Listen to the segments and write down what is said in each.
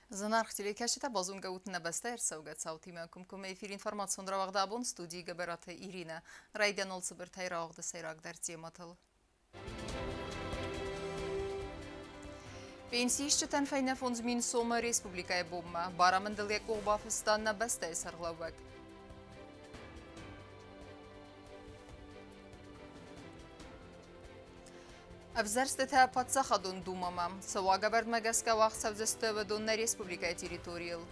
Зынаргъ телекӕсджытӕ, базонгӕ ут нӕ бӕстӕйы ӕрцӕугӕ цаутимӕ. Комкоммӕ эфир информацион рауагъды абон студийы Гӕбӕраты Иринӕ. Райдианыл цыбыртӕй рауагъды сӕйрагдӕр темӕтыл. Пенсиисджытӕн фӕйнӕ 5000 сомы республикӕйы бонмӕ. Барамындыл йӕ къух бафыста нӕ бӕстӕйы сӕргълӕууӕг. Ӕвзӕрстытӕ Паддзахадон Думӕмӕ. Цы уагӕвӕрдмӕ гӕсгӕ уагъд цӕудзысты, уыдон нӕ республикӕйы территорийыл.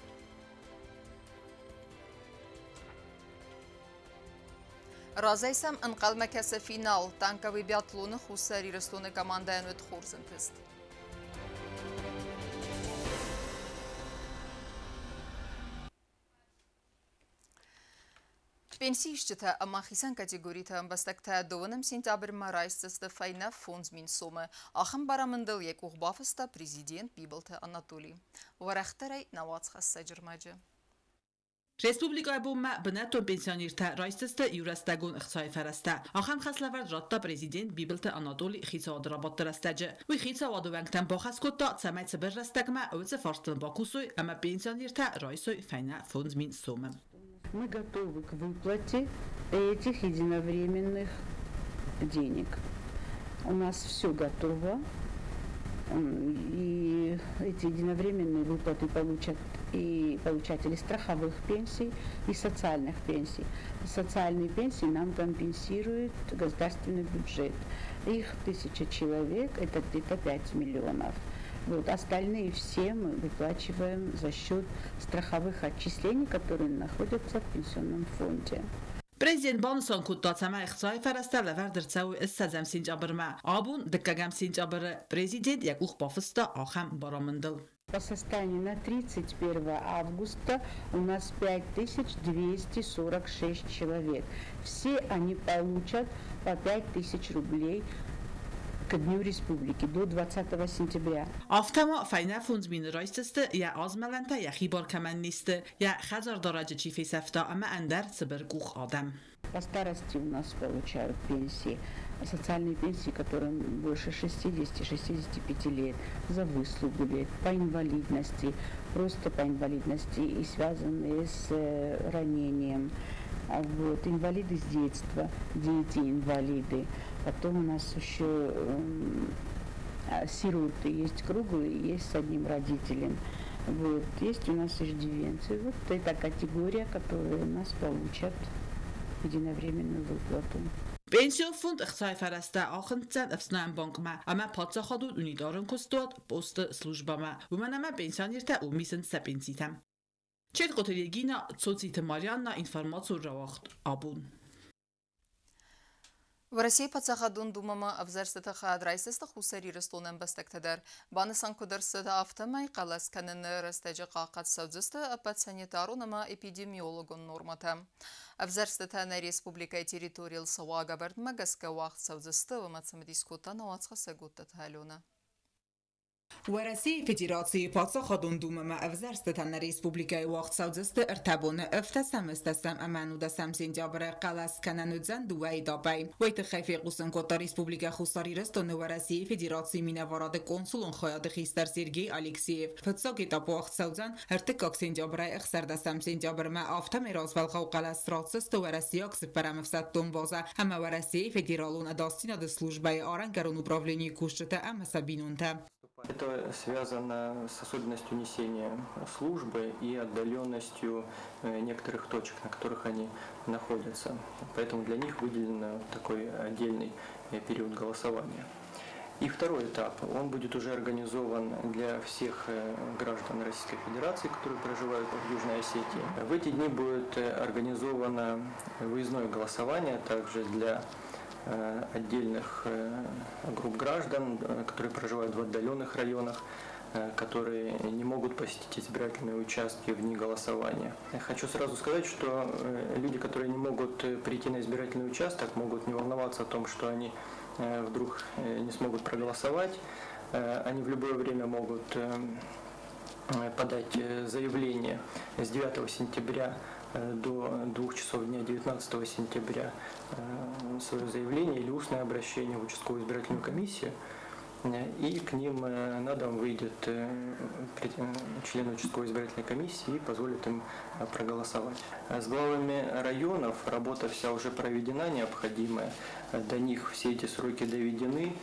Разӕй сӕм ӕнхъӕлмӕ кӕсы финал. Танковый биатлоны Хуссар Ирыстоны командӕйӕн уыд хорз ӕнтыст. Пенсиисджытӕ ӕмӕ хицӕн категориты ӕмбӕстӕгтӕ дыууынӕм сентябрьмӕ райсдзысты фӕйнӕ 5000 сомы. Ахӕм барамындыл йӕ къух бафыста президент Бибылты Анатолий. Уӕрӕхдӕрӕй нӕ уацхӕссӕджы рмӕджы. Республикӕйы бонмӕ бынӕттон пенсионертӕ райсдзысты иурӕстӕгон ӕхцайы фӕрӕзтӕ. Ахӕм хӕслӕвӕрд радта президент Бибылты Анатоли хицауады рабадты рӕстӕджы. Уый хицауады уӕнгтӕн бахӕс кодта, цӕмӕй цыбыр рӕстӕгмӕ уыцы фарстыл бакусой ӕмӕ пенсионертӕ райсой фӕйнӕ 5000 сомы. Мы готовы к выплате этих единовременных денег. У нас все готово. И эти единовременные выплаты получат и получатели страховых пенсий, и социальных пенсий. Социальные пенсии нам компенсирует государственный бюджет. Их 1000 человек, это где-то 5 миллионов. Вот, остальные все мы выплачиваем за счет страховых отчислений, которые находятся в пенсионном фонде. Президент банысан кодта, цӕмӕй ӕхцайы фӕрӕзтӕ лӕвӕрд ӕрцӕуой 20 сентябрмӕ. Абон, дыккӕгӕм сентябры, президент йӕ къух бафыста ахӕм барамындыл. По состоянию на 31 августа у нас 5246 человек. Все они получат по 5000 рублей к Дню Республики до 20 сентября. Афтӕ ма фӕйнӕ 5000 райсдзысты, йӕ азмӕлӕнтӕ йӕхи бар кӕмӕн не сты, йӕ хӕдзардарӕджы чи фесӕфта ӕмӕ ӕндӕр цыбыркъух адӕм. По старости у нас получают пенсии, социальные пенсии, которым больше 60-65 лет, за выслугу лет, по инвалидности, просто по инвалидности и связанные с ранением. Вот, инвалиды с детства, дети-инвалиды. Потом у нас еще сироты есть круглые, есть с одним родителем. Вот, есть у нас иждивенцы. Вот это категория, которую у нас получат единовременную выплату. Пенсион фонд ӕхцайы фӕрӕзтӕ ахынцдзӕн ӕфснайӕн банкмӕ ӕмӕ паддзахадон унитарон куыстуат посты службӕмӕ, уымӕн ӕмӕ пенсионертӕ уым исынц сӕ пенситӕ. Четкъоты Регина, Цоциты Марианна, информацион рауагъд абон. Уӕрӕсейы Паддзахадон Думӕмӕ ӕвзӕрстыты хайад райсдзысты Хуссар Ирыстоны ӕмбӕстӕгтӕ дӕр. Банысан куыд ӕрцыд, афтӕмӕй хъӕлӕс кӕныны рӕстӕджы хъахъхъӕд цӕудзысты ӕппӕт санитарон ӕмӕ эпидемиологон нормӕтӕ. Ӕвзӕрстытӕ нӕ республикӕйы территорийыл цы уагӕвӕрдмӕ гӕсгӕ уагъд цӕудзысты, уымӕ цымыдис кодта нӕ уацхӕссӕг Гуттаты Аленӕ. Уӕрӕсейы Федерацийы Паддзахадон Думӕмӕ ӕвзӕрстытӕ нӕ республикӕйы уагъд цӕудзысты ӕртӕ боны ӕвдӕсӕм, ӕстдӕсӕм ӕмӕ ӕнудӕсӕм сентябры. Хъӕлӕс кӕнӕн уыдзӕн дыууӕ этапӕй. Уый тыххӕй фехъусын кодта Республикӕ Хуссар Ирыстоны Уӕрӕсейы Федерацийы минӕварады консулон хайады хистӕр Сергей Алексеев. Фыццаг этап уагъд цӕудзӕн ӕртыккаг сентябрӕй ӕхсӕрдӕсӕм сентябрмӕ. Афтӕмӕй развӕлгъау хъӕлӕс ратдзысты уӕрӕсейаг цыппӕрӕм ӕфсӕддон базӕ ӕмӕ Уӕрӕсейы Федералон ӕдасдзинады службӕйы арӕнгӕрон управленийы кусджытӕ ӕмӕ сӕ бинонтӕ. Это связано с особенностью несения службы и отдаленностью некоторых точек, на которых они находятся. Поэтому для них выделен такой отдельный период голосования. И второй этап, он будет уже организован для всех граждан Российской Федерации, которые проживают в Южной Осетии. В эти дни будет организовано выездное голосование также для отдельных групп граждан, которые проживают в отдаленных районах, которые не могут посетить избирательные участки в дни голосования. Хочу сразу сказать, что люди, которые не могут прийти на избирательный участок, могут не волноваться о том, что они вдруг не смогут проголосовать. Они в любое время могут подать заявление с 9 сентября до 2 часов дня 19 сентября свое заявление или устное обращение в участковую избирательную комиссию. И к ним на дом выйдет член участковой избирательной комиссии и позволит им проголосовать. С главами районов работа вся уже проведена, необходимая. До них все эти сроки доведены.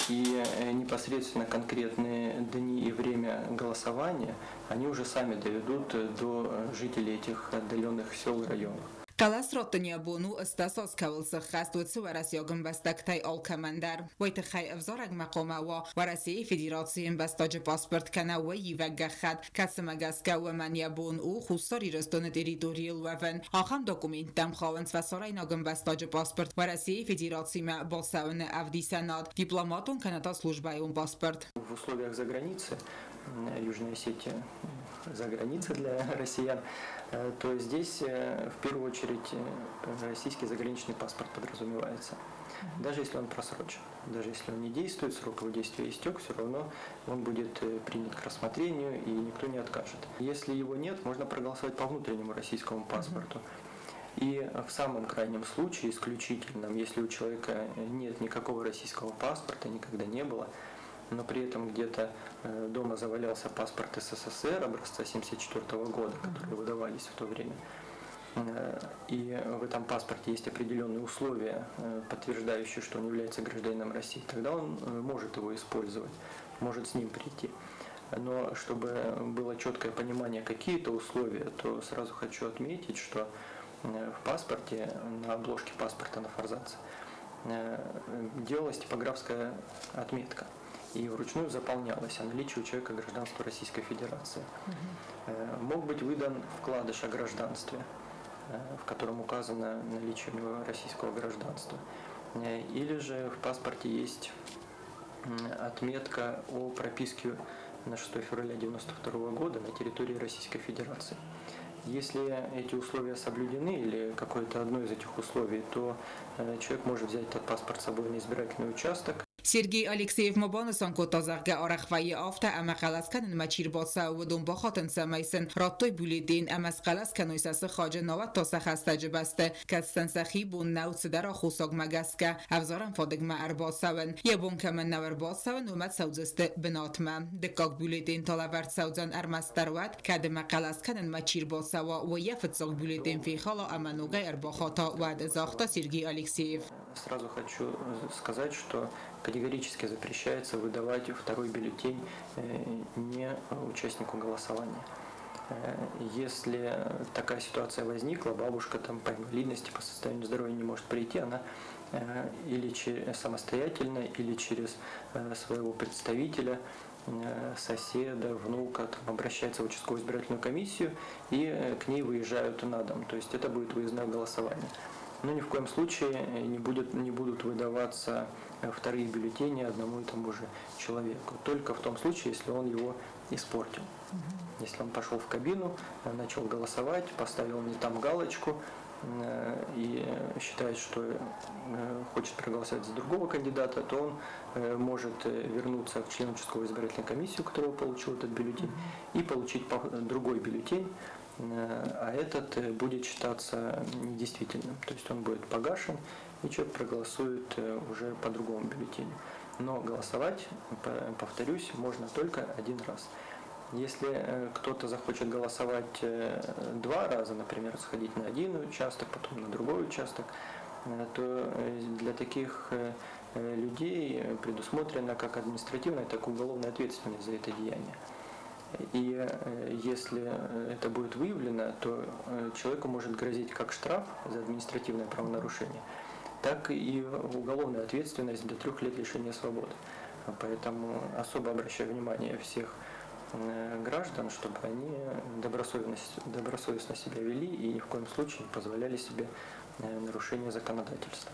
И непосредственно конкретные дни и время голосования они уже сами доведут до жителей этих отдаленных сел и районов. Хъӕлӕс раттын йӕ бон у 18 аз кӕуыл сӕххӕст, уыцы уӕрӕсейаг ӕмбӕстӕгтӕй алкӕмӕн дӕр. Уый тыххӕй ӕвзарӕгмӕ хъуамӕ уа Уӕрӕсейы Федерацийы ӕмбӕстаджы паспорт кӕнӕ уый ивӕг гӕххӕтт, кӕцымӕ гӕсгӕ уымӕн йӕ бон у Хуссар Ирыстоны территорийыл уӕвын. Ахӕм документтӕм хауынц фӕсарӕйнаг ӕмбӕстаджы паспорт, Уӕрӕсейы Федерацимӕ бацӕуыны ӕвдисӕнад, дипломатон кӕнӕ та службӕйон паспорт. В условиях заграницы, Южная Осетия за границей для россиян, то здесь в первую очередь российский заграничный паспорт подразумевается. Даже если он просрочен, даже если он не действует, срок его действия истек, все равно он будет принят к рассмотрению и никто не откажет. Если его нет, можно проголосовать по внутреннему российскому паспорту. И в самом крайнем случае, исключительном, если у человека нет никакого российского паспорта, никогда не было, но при этом где-то дома завалялся паспорт СССР образца 1974 года, которые выдавались в то время, и в этом паспорте есть определенные условия, подтверждающие, что он является гражданином России, тогда он может его использовать, может с ним прийти. Но чтобы было четкое понимание, какие это условия, то сразу хочу отметить, что в паспорте, на обложке паспорта на форзаце, делалась типографская отметка. И вручную заполнялось о наличии у человека гражданства Российской Федерации. Мог быть выдан вкладыш о гражданстве, в котором указано наличие у него российского гражданства. Или же в паспорте есть отметка о прописке на 6 февраля 1992 года на территории Российской Федерации. Если эти условия соблюдены или какое-то одно из этих условий, то человек может взять этот паспорт с собой на избирательный участок. Сергей Алексеев ма банысан кодта, зӕгъгӕ, арӕх вӕййы афтӕ, ӕмӕ хъӕлӕс кӕнынмӕ чи рбацӕуы, уыдон бахатынц, цӕмӕй сын радтой бюллетень ӕмӕ схъӕлӕс кӕной сӕ сыхаджы, науӕд та сӕ хӕстӕджы бӕсты, кӕд сын сӕхи бон нӕу цыдӕр аххосагмӕ гӕсгӕ ӕвзарӕн фадыгмӕ ӕрбацӕуын. Йӕ бон кӕмӕн нӕу ӕрбацӕуын, уымӕ цӕудзысты бынатмӕ. Дыккаг бюллетень та лӕвӕрд цӕудзӕн ӕрмӕстдӕр уӕд, кӕд ӕмӕ хъӕлӕс кӕнынмӕ чи рбацӕуа, уый йӕ фыццаг бюллетень фехала ӕмӕ ногӕй ӕрбахата, уӕд, загъта Сергей Алексеев. Сразу хочу сказать, что категорически запрещается выдавать второй бюллетень не участнику голосования. Если такая ситуация возникла, бабушка там по инвалидности, по состоянию здоровья не может прийти, она или самостоятельно, или через своего представителя, соседа, внука, там, обращается в участковую избирательную комиссию, и к ней выезжают на дом. То есть это будет выездное голосование. Но ни в коем случае не будут выдаваться вторые бюллетени одному и тому же человеку. Только в том случае, если он его испортил. Если он пошел в кабину, начал голосовать, поставил не там галочку и считает, что хочет проголосовать за другого кандидата, то он может вернуться в член участковой избирательной комиссии, у которого получил этот бюллетень, и получить другой бюллетень, а этот будет считаться недействительным. То есть он будет погашен, и человек проголосует уже по другому бюллетеню. Но голосовать, повторюсь, можно только один раз. Если кто-то захочет голосовать два раза, например, сходить на один участок, потом на другой участок, то для таких людей предусмотрена как административная, так и уголовная ответственность за это деяние. И если это будет выявлено, то человеку может грозить как штраф за административное правонарушение, так и уголовная ответственность до 3 лет лишения свободы. Поэтому особо обращаю внимание всех граждан, чтобы они добросовестно себя вели и ни в коем случае не позволяли себе нарушение законодательства.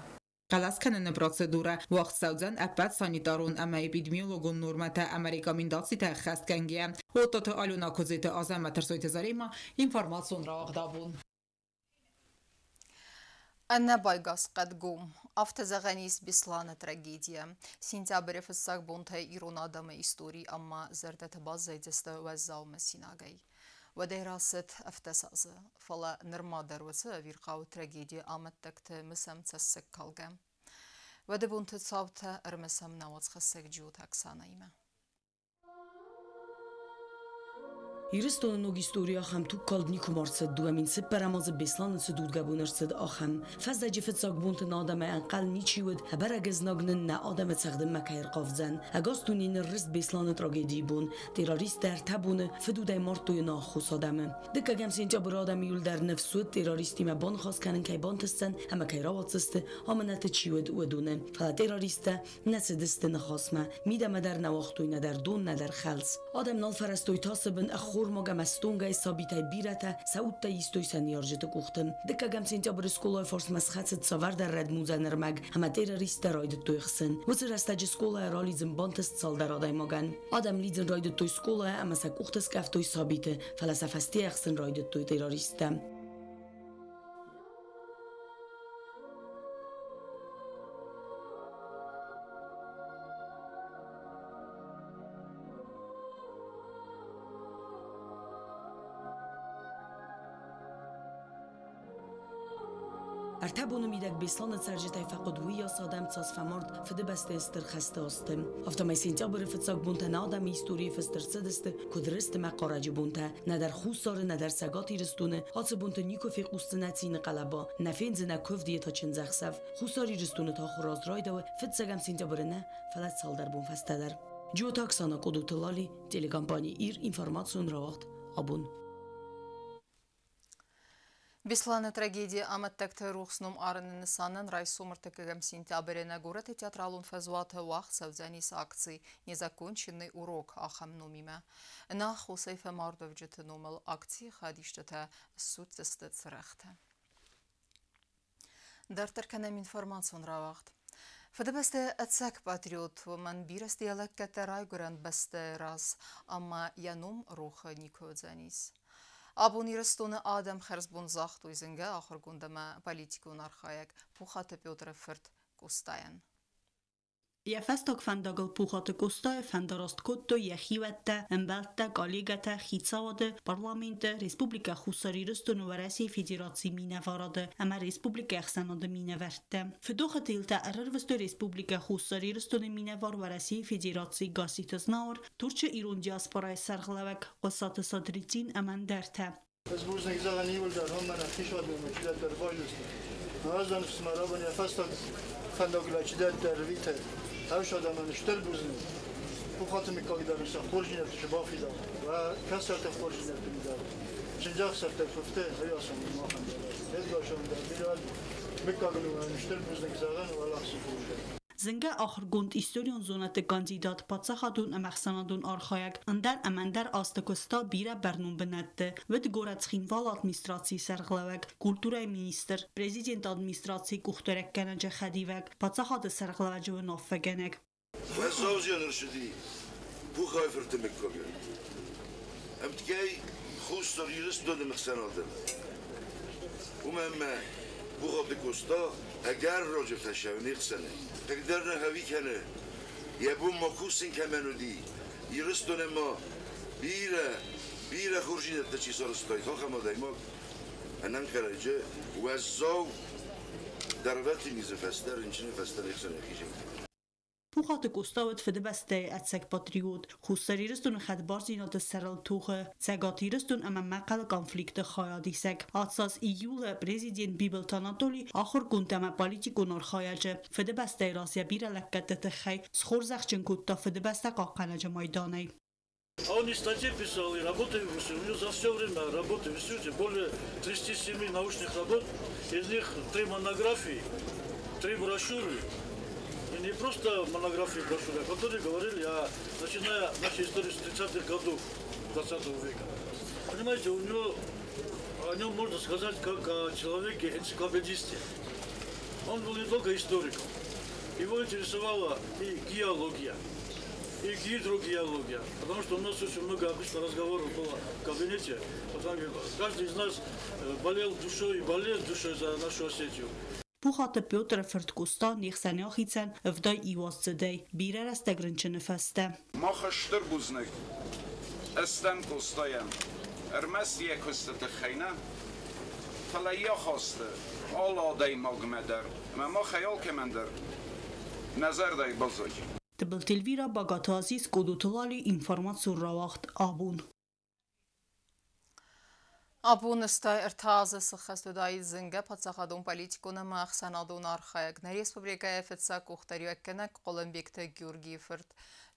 Хъӕлӕс кӕныны процедурӕ уагъд цӕудзӕн ӕппӕт санитарон ӕмӕ эпидемиологон нормӕтӕ ӕмӕ рекомендацитӕ ӕххӕстгӕнгӕйӕ. Оттоты Алена, Куыдзеты Азӕмӕт, Ӕрсойты Заремӕ, информацион рауагъд «Абон». Ӕнӕбайгас хъӕдгом. Афтӕ зӕгъӕн ис Бесланы трагедийӕ. Сентябры фыццаг бонтӕй ирон адӕмы истори ӕмӕ зӕрдӕты баззайдзысты уӕззау мысинагӕй. Уӕдӕй рацыд 17 азы, фӕлӕ нырма дӕр уыцы ӕвирхъау трагедийы амӕттӕгты мысӕм цӕссыг калгӕ. Уӕды бонты цаутӕ ӕрымысӕм нӕ уацхӕссӕг Джиоты Оксанаимӕ. Ирыстоны ног историйы ахӕм тугкалд никуыма ӕрцыд. 2004 азы Беслӕны цы дудгӕбон ӕрцыд, ахӕм. Фӕззӕджы фыццаг бонты нӕ адӕмӕй ӕнхъӕл ничи уыд, ӕбӕрӕг знаг нын нӕ адӕмы цӕгъдынмӕ кӕй ӕрхъавдзӕн. Ӕгас дуне ныррызт Беслӕны трагедийы бон. Террористтӕ ӕртӕ боны фыдудӕй мардтой ӕнаххос адӕмы. Дыккӕгӕм сентябры адӕмы иуылдӕр ныфс уыд, террористтимӕ баныхас кӕнын кӕй бантысдзӕн ӕмӕ кӕй рауадздзысты, амынӕты чи уыд, уыдоны. Фӕлӕ террористтӕ нӕ цыдысты ныхасмӕ, мидӕмӕ дӕр нӕ уагътой нӕдӕр дон, нӕдӕр хӕлц. Адӕм нал фӕрӕзтой тасы бын, ӕххормаг ӕмӕ стонгӕй сабитӕй бирӕтӕ сӕ удтӕ истой сӕ ныййарджыты къухты. Дыккӕгӕм сентябры скъолайы фарсмӕ схӕцыд цавӕрдӕр рӕдмудзӕн ӕрмӕг, ӕмӕ террористтӕ райдыдтой хсын. Уыцы рӕстӕджы скъолайӕ ралидзын бантыст цалдӕр адӕймагӕн. Адӕм лидзын райдыдтой скъолайӕ ӕмӕ сӕ къухты скъӕфтой сабиты, фӕлӕ сӕ фӕсте ӕхсын райдыдтой террористтӕ. Ӕртӕ боны мидӕг Беслӕны цӕрджытӕй фӕхъуыд уыйас адӕм, цас фӕмард Фыдыбӕстӕйы Стыр хӕсты азты. Афтӕмӕй сентябры фыццаг бонтӕ нӕ адӕмы историйы фыст ӕрцыдысты, куыд рыст ӕмӕ хъарӕджы бонтӕ. Нӕдӕр Хуссары, нӕдӕр Цӕгат Ирыстоны ацы бонты никуы фехъусдзынӕ цины хъӕлӕба, нӕ фендзынӕ куывд йе та чындзӕхсӕв. Хуссар Ирыстоны та хур райдауы фыццӕгӕм сентябры нӕ, фӕлӕ цалдӕр бон фӕстӕдӕр. Джиоты Оксана, Къодоты Лали, телекомпани «Ир», информацион рауагъд «Абон». Беслӕны трагедийы амӕттӕгты рухс ном арыны нысанӕн райсом ӕртыккӕгӕм сентябры нӕ горӕты театралон фӕзуаты уагъд цӕудзӕнис акци «Незаконченный урок» ахӕм номимӕ. Нӕ аххосӕй фӕмардуӕвджыты номыл акцийы хайадисджытӕ ссудздзысты цырӕгътӕ. Дарддӕр кӕнӕм информацион рауагъд. Фыдыбӕстӕ ӕцӕг патриот, уымӕн бирӕ сты йӕ лӕггӕдтӕ райгуырӕн бӕстӕйы раз, ӕмӕ йӕ ном рохы никуы уыдзӕнис. Абон Ирыстоны адӕм хӕрзбон загътой зынгӕ ахуыргонд ӕмӕ политикон архайӕг Пухаты Петры фырт Къостайӕн. Йӕ фӕстаг фӕндагыл Пухаты Къостайы фӕндараст кодтой йӕ хиуӕттӕ, ӕмбӕлттӕ, коллегӕтӕ, хицауады, парламенты, Республикӕ Хуссар Ирыстоны Уӕрӕсейы Федерацийы минӕварады ӕмӕ республикӕйы ӕхсӕнады минӕвӕрттӕ. Фыдохы телтӕ ӕрӕрвыстой Республикӕ Хуссар Ирыстоны минӕвар Уӕрӕсейы Федерацийы Гасситы Знауыр, Турчы ирон диаспорайы сӕргълӕууӕг Хъуысаты Садриддин ӕмӕ ӕндӕртӕ. Ӕз бузныг зӕгъын иуылдӕр, уымӕн ӕххисадонмӕ чидӕрдӕр базылдысты. Ӕз ӕфсымӕр абон йӕ фӕстаг фӕндагыл чидӕрддӕр рвиты. Ӕфсад ӕмӕ стыр бузныг. Пухаты мыггаг дӕр сӕ хорздзинӕдты цы бафидауы, уӕ кӕстӕрты хорздзинӕдты мидӕг. Чындзӕхсӕвтӕ куывты ӕййасӕн махӕн дӕр. Ӕдгасӕн дӕр бирӕ мыггагыл стыр бузныг зӕгъын уӕлахизы фӕндӕй. Зынгӕ ахуыргонд, историон зонӕдты кандидат, паддзахадон ӕмӕ ӕхсӕнадон архайӕг, ӕндӕр ӕмӕ ӕндӕр азты куыста бирӕ бӕрнон бынӕтты. Уыд горӕт Цхинвалы администрацийы сӕргълӕууӕг, культурӕйы министр, президенты администрацийы къухдариуӕггӕнӕджы хӕдивӕг, паддзахады сӕргълӕууӕджы уынаффӕгӕнӕг. Уӕззау зиан ӕрцыди Пухайы фырты мыггагӕн. Ӕмткӕй Хуссар Ирыстоны ӕхсӕнадӕн. Уымӕн ӕмӕ Пухаты Къоста ӕгӕр раджы фӕсӕв не хсӕны. Тынгдӕр нӕ хӕви кӕны, йӕ бон ма кусын кӕмӕн уыди, Ирыстонӕн ма бирӕ, бирӕ хорздзинӕдтӕ чи сарӕзтаид, ахӕм адӕймаг ӕнӕнхъӕлӕджы уӕззау дӕргъвӕтин низы фӕстӕ, рынчыны фӕстӕ не хсӕн йӕхи Пухаты Къоста уыд Фыдыбӕстӕйы ӕцӕг патриот, Хуссар Ирыстоны хӕдбардзинады сӕрыл тохы, Цӕгат Ирыстон ӕмӕ Мӕхъӕлы конфликты хайадисӕг. Ацы аз июлы президент Бибылты Анатоли ахуыргонд ӕмӕ политикон архайӕджы Фыдыбӕстӕйы раз йӕ бирӕ лӕггӕдты тыххӕй схорзӕхджын кодта Фыдыбӕстӕ хъахъхъӕнӕджы майданӕй. А он и статьи писал, и работы в институте. У него за все время работы в институте более 37 научных работ, из них 3 монографии, 3 брошюры. И не просто монографии, брошюры, а которые говорили о, начиная нашей истории с 30-х годов 20 века. Понимаете, у него, о нем можно сказать как о человеке-энциклопедисте. Он был не только историком, его интересовала и геология, и гидрогеология, потому что у нас очень много обычно разговоров было в кабинете, потому что каждый из нас болел душой и болеет душой за нашу Осетию. Пухаты Петры фырт Къоста не хсӕн ахицӕн 71-аздзыдӕй, бирӕ рӕстӕг рынчыны фӕстӕ. Мах стыр бузныг стӕм Къостайӕн, ӕрмӕст йӕ куысты тыххӕй нӕ, фӕлӕ йӕ ахасты алы адӕймагмӕ дӕр ӕмӕ махӕй алкӕмӕн дӕр. Нӕ зӕрдӕйы баззай. Тыбылты Эльвира, Багаты Азиз, Къодоты Лали, информацион рауагъд «Абон». Абон 83 азы сыххӕст уыдаид зынгӕ паддзахадон, политикон ӕмӕ ӕхсӕнадон архайӕг, нӕ республикӕйы фыццаг къухдариуӕггӕнӕг Хъуылымбегты Георгийы фырт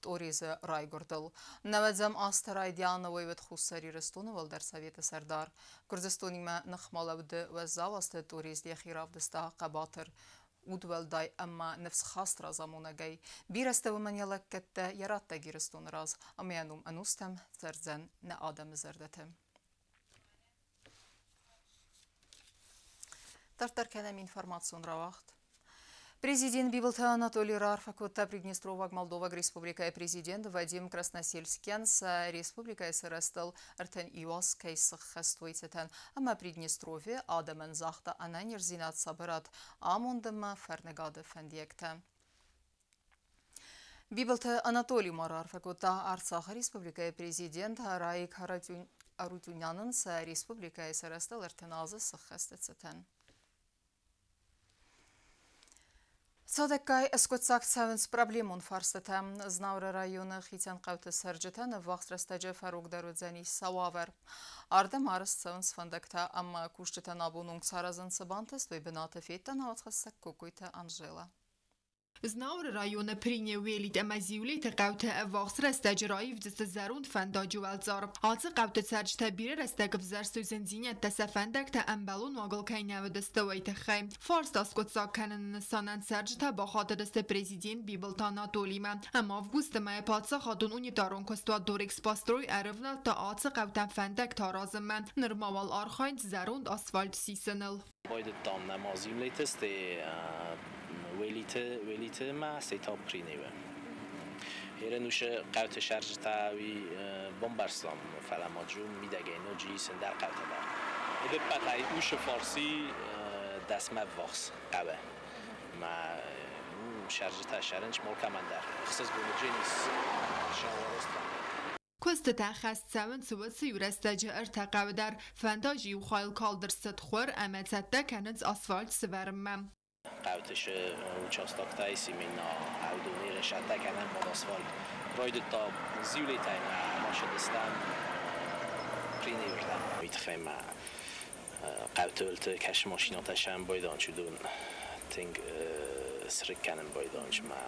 Тъорезы райгуырдыл. 90 азты райдианы уый уыд Хуссар Ирыстоны Уӕлдӕр Советы сӕрдар. Гуырдзыстонимӕ ныхмӕлӕуды уӕззау азты Тъорез йӕхи равдыста хъӕбатыр, удуӕлдай ӕмӕ ныфсхаст разамонӕгӕй. Бирӕ сты уымӕн йӕ лӕггӕдтӕ йӕ раттӕг Ирыстоны раз, ӕмӕ йӕ ном ӕнустӕм цӕрдзӕн нӕ адӕмы зӕрдӕты. Дарддӕр кӕнӕм информацион рауагъд. Президент Бибылты Анатолий раарфӕ кодта Приднестроваг Молдоваг Республикӕйы президент Вадим Красносельскийӕн сӕ республикӕйы сырӕзтыл 31 аз кӕй сыххӕст, уый цытӕн ӕмӕ Приднестровье адӕмӕн загъта ӕнӕниздзинад, сабырад, амонд ӕмӕ фӕрныгады фӕндиӕгтӕ. Бибылты Анатолий ма раарфӕ кодта Арцахы Республикӕйы президент Араик Арутюнянӕн сӕ республикӕйы сырӕзтыл 30 азы сыххӕсты цытӕн. Цадӕггай ӕскъуыддзаг цӕуынц проблемон фарстытӕ. Знауыры районы хицӕн хъӕуты цӕрджытӕн ӕввахс рӕстӕджы фӕрогдӕр уыдзӕнис сӕ уавӕр. Ардӕм арӕзт цӕуынц фӕндӕгтӕ ӕмӕ кусджытӕн абон онг саразын цы бантыст, уый бынаты федта нӕ уацхӕссӕг Кокойты Анжела. Знауыры районы Принеуелит ӕмӕ Зиулеты хъӕуты ӕввахс рӕстӕджы раивдзысты зӕронд фӕндаджы уӕлцъар. Ацы хъӕуты цӕрджытӕ бирӕ рӕстӕг ӕвзӕрстой зындзинӕдтӕ, сӕ фӕндӕгтӕ ӕмбӕлон уагыл кӕй нӕ уыдысты, уый тыххӕй. Фарст аскъуыддзаг кӕныны нысанӕн цӕрджытӕ бахатыдысты президент Бибылты Анатолимӕ. Ӕм августы мӕйы паддзахадон унитарон куыстуат Дорэкспострой ӕрывнӕлдта ацы хъӕутӕм фӕндӕгтӕ аразынмӕ. Нырма уал архайынц зӕронд асфальт сисыныл. Байдыдтам нӕма Зиулеты, стӕй Уелиты ма, стӕй та Приневы. Еренусы хъӕуты сӕрджытӕ уый бамбӕрстам, фӕлӕ ма джу мидӕгӕй ноджы ис ӕндӕр хъӕутӕ дӕр. Ӕдӕппӕтӕй уыцы фарси 10-мӕ ввахс хъӕуы. Ма сӕрджытӕ сӕрынч малкӕмӕн дӕр ӕхсызгон уыдзӕнис сӕ арӕзтад. Куыстытӕ хӕст цӕуынц уыцы иу рӕстӕджы ӕртӕ хъӕуы дӕр. Фӕндаджы иу хайыл калд ӕрцыд хуыр ӕмӕ цӕттӕ кӕнынц асфальт сывӕрынмӕ. Хъӕуты участоктӕ именно аудонеры сӕттӕ кӕнӕм под асфальт. Райдыдта Зиулетӕй ма машинистӕм Приневырдӕм. Уый тыххӕй ма хъӕуты уылты кӕсы машинӕтӕ сӕм байданч, уыдон тынг срыг кӕнын байданч, ма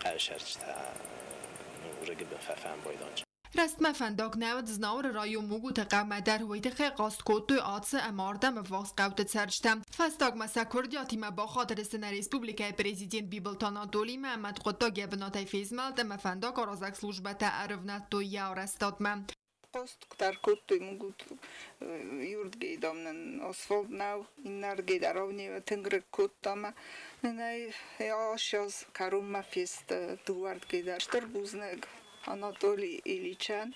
хъӕуы сӕрджытӕ рыгы бын фӕфӕн байданч. Рӕстмӕ фӕндаг нӕ уыд Знауыры район Мугуты хъӕумӕ дӕр, уый тыххӕй хъаст кодтой ацы ӕмӕ ардӕм ӕввахс хъӕуты цӕрджытӕ. Фӕстагмӕ сӕ куырдиатимӕ бахатыдысты нӕ республикӕйы президент Бибылты Анатолимӕ ӕмӕ хъуыддаг йӕ бынатӕй фезмӕлд ӕмӕ фӕндагаразӕг службӕтӕ ӕрывнӕлдтой йӕ арӕзтадмӕ. Хъаст дӕр кодтой Мугут иуырдыгӕй, дам, нын асфальт нӕу, иннӕрдыгӕй дӕр тынг рыг кодта ӕмӕ нын ӕй ассӕдз кӕронмӕ фесты дыууӕрдыгӕй дӕр. Стыр бузныг Анатолий Ильичӕн,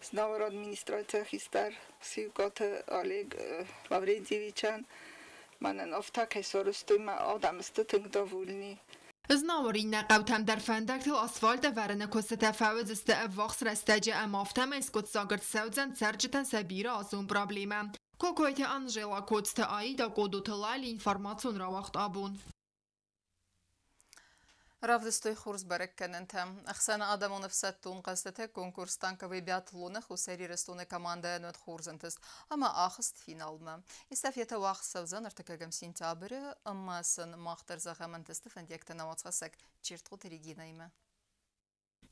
Знауыр администрацийы хистӕр Сиукъаты Олег Лаврентьевичӕн, мӕнӕн афтӕ кӕй сарӕзтой, мӕ адӕм сты тынг довольны. Знауыр иннӕ хъӕутӕм дӕр фӕндӕгтыл асфальт ӕвӕрыны куыстытӕ фӕуыдзысты ӕввахс рӕстӕджы ӕмӕ афтӕмӕй скъуыддзаг ӕрцӕудзӕн цӕрджытӕн сӕ бирӕазон проблемӕ. Кокойты Анжела, Коцты Аида, Къодоты Лали, информацион рауагъд «Абон». Равдыстой хорз бӕрӕггӕнӕнтӕ. Ӕхсӕнадӕмон ӕфсӕддон хъӕзтыты конкурс «Танковый биатлон»-ы Хуссар Ирыстоны командӕйӕн уыд хорз ӕнтыст ӕмӕ ахызт финалмӕ. Эстафетӕ уагъд цӕудзӕн 3 сентябры ӕмӕ сын мах дӕр зӕгъӕм ӕнтысты фӕндиӕгтӕ нӕ уацхӕссӕг Чертхъоты Регинӕимӕ.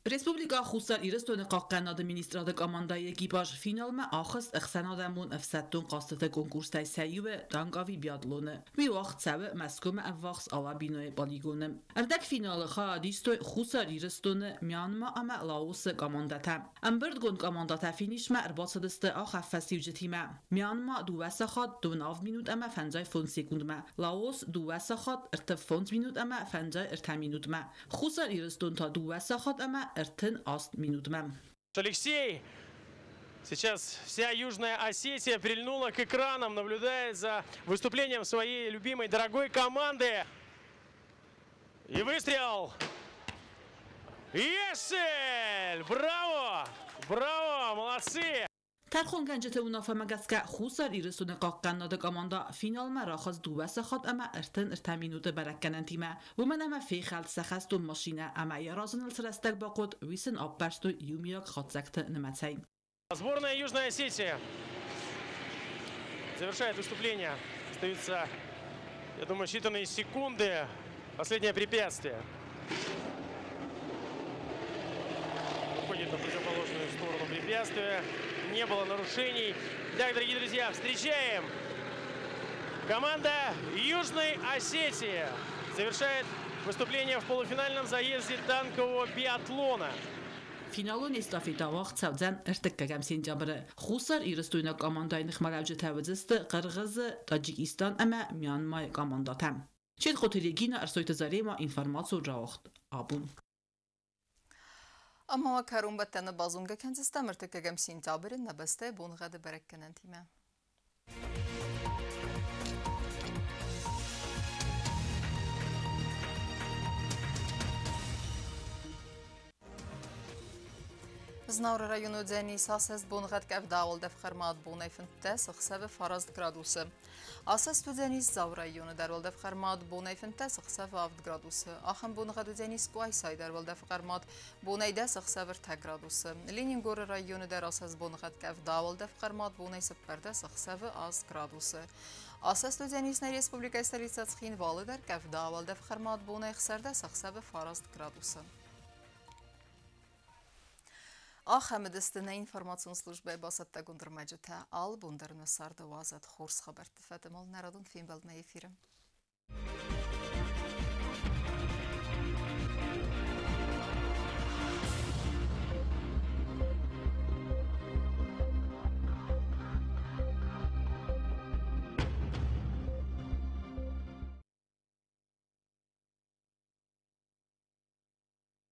Республикӕ Хуссар Ирыстоны хъахъхъӕнады министрады командӕйы экипаж финалмӕ ахызт ӕхсӕнадӕмон ӕфсӕддон хъӕзтыты конкурстӕй сӕ иуы танковый биатлоны. Уый уагъд цӕуы Мӕскуымӕ ӕввахс Алабинойы полигоны. Ӕрдӕгфиналы хайад истой Хуссар Ирыстоны, Мьянма ӕмӕ Лаосы командӕтӕ. Ӕмбырдгонд командӕтӕ финишмӕ ӕрбацыдысты ахӕм фӕстиуджытимӕ: Мьянма 2 сахат 27 минут ӕмӕ 55 секундмӕ, Лаос 2 сахат 35 минут ӕмӕ 53 минутмӕ, Хуссар Ирыстон та 2 сахат ӕмӕ 38 минутмӕ. Алексей, сейчас вся Южная Осетия прильнула к экранам, наблюдая за выступлением своей любимой дорогой команды. И выстрел! Есть цель! Браво! Браво! Молодцы! Тӕрхонгӕнджыты уынаффӕмӕ гӕсгӕ Хуссар Ирыстоны хъахъхъӕнынады командӕ финалмӕ рахызт 2 сахат ӕмӕ 33 минуты бӕрӕггӕнӕнтимӕ. Уымӕн ӕмӕ фехӕлд сӕ хӕстон машинӕ ӕмӕ йӕ аразыныл цы рӕстӕг бахъуыд, уый сын аппӕрстой иумиаг хатдзӕгты нымӕцӕй. Сборная Южной Осетии завершает выступление. Остаются, я думаю, считанные секунды. Последнее препятствие. Уходит на противоположную сторону препятствия. Не было нарушений. Итак, дорогие друзья, встречаем. Команда Южной Осетии завершает выступление в полуфинальном заезде танкового биатлона. Финалон эстафета уагъд цӕудзӕн 30 сентябры. Хуссар Ирыстойнаг командӕйы ныхмӕлӕуджытӕ уыдзысты Хъыргъызы, Таджикистан ӕмӕ Мьянмайы командӕтӕ. Четхъоты Регина, Ӕрсойты Зарема, информацион рауагъд «Абон». Ӕмӕ кӕронбӕттӕны базонгӕ кӕндзыстӕм 30 сентябры нӕ бӕстӕйы боныгъӕды бӕрӕггӕнӕнтимӕ. Знауыры районы уыдзӕнис асӕст боныгъӕд къӕвда, уӕлдӕф хъӕрмад бонӕй 15 ӕхсӕвы 9 градусы. Асӕст уыдзӕнис Дзауы районы дӕр, уӕлдӕф хъӕрмад бонӕй 15 ӕхсӕвы 7 градусы. Ахӕм боныгъӕд уыдзӕнис Къуайсайы дӕр, уӕлдӕф хъӕрмад бонӕй 10 ӕхсӕвы 3 градусы. Ленингоры районы дӕр асӕст боныгъӕд къӕвда, уӕлдӕф хъӕрмад бонӕй 14 ӕхсӕвы 8 градусы. Асӕст уыдзӕнис нӕ республикӕйы столицӕ Цхинвалы дӕр, къӕвда, уӕлдӕф хъӕрмад бонӕй 16 ӕхсӕвы 9 градусы. Ахӕм уыдысты нӕ информацион службӕйы бацӕттӕгонд ӕрмӕджытӕ. Алы бон дӕр нӕ царды уадзӕд хорз хабӕртты фӕдыл нӕ радон фембӕлдмӕ эфиры.